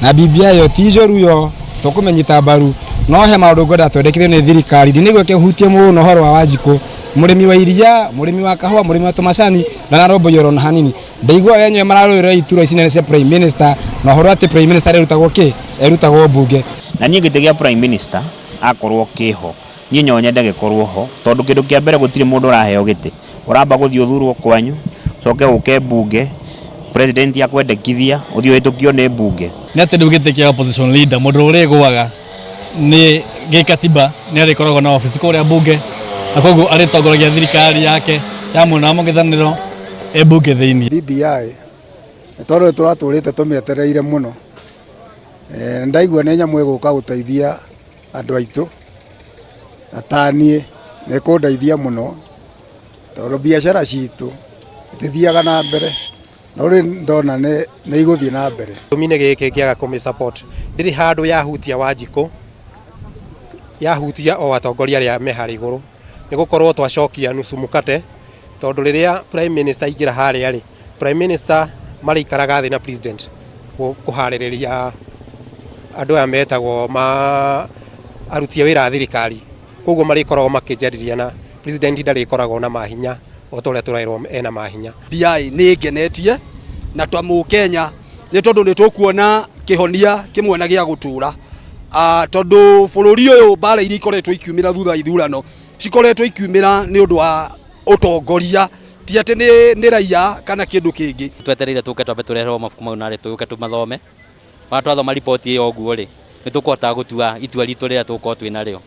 Na BBI yo ti njũru, yo tũkũmenyita mbaru, no he maũndũ ngwenda twendekithio nĩ thirikari. Ndinĩguo kĩhutie mũno ũhoro wa Wanjikũ, mũrĩmi wa iria, mũrĩmi wa kahũa, mũrĩmi wa tũmacani, na narũmbũiyo ona hanini. Ndaigua wenyewe mararũĩrĩra iturwa ici nene cia prime minister, na ũhoro atĩ prime minister erutagwo kĩ erutagwo mbunge. Na niĩ gĩtĩ gĩa prime minister akorwo kĩho, niĩ no nyende gĩkorwo ho, tondũ kĩndũ kĩa mbere, gũtirĩ mũndũ ũraheo gĩtĩ. Ũramba gũthiĩ ũthurwo kwanyu, ũcoke ũke mbunge, president akwendekithia, ũthiĩ ũhĩtũkio nĩ mbunge. Nĩ atĩ rĩu gĩtĩ kĩa opposition leader, mũndũ ũrĩgũaga nĩ gĩkatiba, nĩ arĩkoragwo na obici kũrĩa mbunge, na koguo arĩtongoragia thirikari yake ya mwena wa mũng'ethanĩro e mbunge thĩinĩ. BBI nĩ tondũ nĩ tũratũrĩte tũmĩetereire mũno. Ndaigua nĩ nyamũ ĩgũka gũteithia andũ aitũ, na taniĩ nĩ ĩkũndeithia mũno, tondũ biacara citũ itithiaga na mbere, no rĩu ndona nĩ igũthiĩ na mbere. Gĩtũmi-inĩ gĩkĩ ngĩaga kũmĩ support, ndĩrĩ handũ yahutia Wanjikũ, yahutia o atongoria arĩa me harĩa igũrũ, nĩ gũkorwo twacokia nusu mkate, tondũ rĩrĩa prime minister aingĩra harĩa rĩ, prime minister marĩikaraga thĩ na president kũharĩrĩria andũ aya metagwo ma aruti a wĩra a thirikari. Koguo marĩkoragwo makĩnjarĩria na president ndarĩkoragwo na mahinya o ta ũrĩa tũraĩrwo ena mahinya. BBI nĩ ĩngenetie na ta mũkenya, nĩ tondũ nĩ tũkuona kĩhonia kĩmwe na gĩa gũtũra, tondũ bũrũri ũyũ mbara iria ikoretwo ikiumĩra thutha wa ithurano cikoretwo ikiumĩra nĩ ũndũ wa ũtongoria, ti atĩ nĩ raia kana kĩndũ kĩngĩ. Twetereire tũke twambe tũreherwo mabuku mau narĩ tũke tũmathome. Wa twathoma riboti ĩyo ũguo rĩ, nĩ tũkũhota gũtua itua ritũ rĩrĩa tũgũkorwo twĩ narĩo.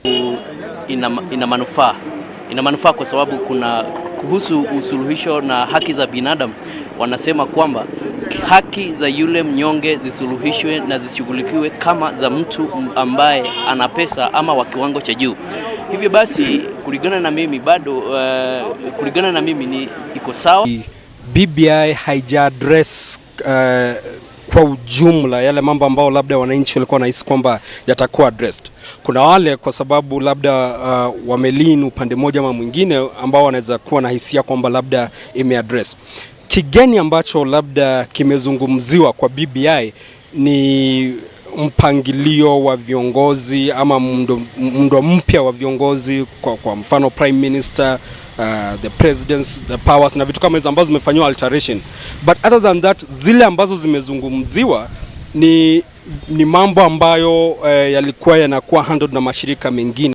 Ina manufaa, ina manufaa kwa sababu kuna kuhusu usuluhisho na haki za binadamu. Wanasema kwamba haki za yule mnyonge zisuluhishwe na zishughulikiwe kama za mtu ambaye ana pesa ama wa kiwango cha juu. Hivyo basi kulingana na mimi bado kulingana na mimi ni iko sawa. BBI haija address kwa ujumla yale mambo ambayo labda wananchi walikuwa wanahisi kwamba yatakuwa addressed. Kuna wale kwa sababu labda wamelean upande mmoja ama mwingine ambao wanaweza kuwa na hisia kwamba labda imeaddress. Kigeni ambacho labda kimezungumziwa kwa BBI ni mpangilio wa viongozi ama muundo mpya wa viongozi, kwa mfano prime minister, the presidents, the powers na vitu kama hizo ambazo zimefanyiwa alteration. But other than that, zile ambazo zimezungumziwa ni mambo ambayo yalikuwa yanakuwa handled na mashirika mengine.